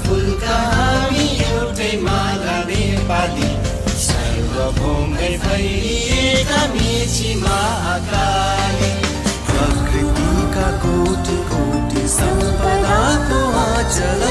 फुलका हामी एउटै माला नेपाली सर्वभौमै फैलिएका मेची महाकाली प्रकृतिका कोटि कोटि सम्पदाको अचल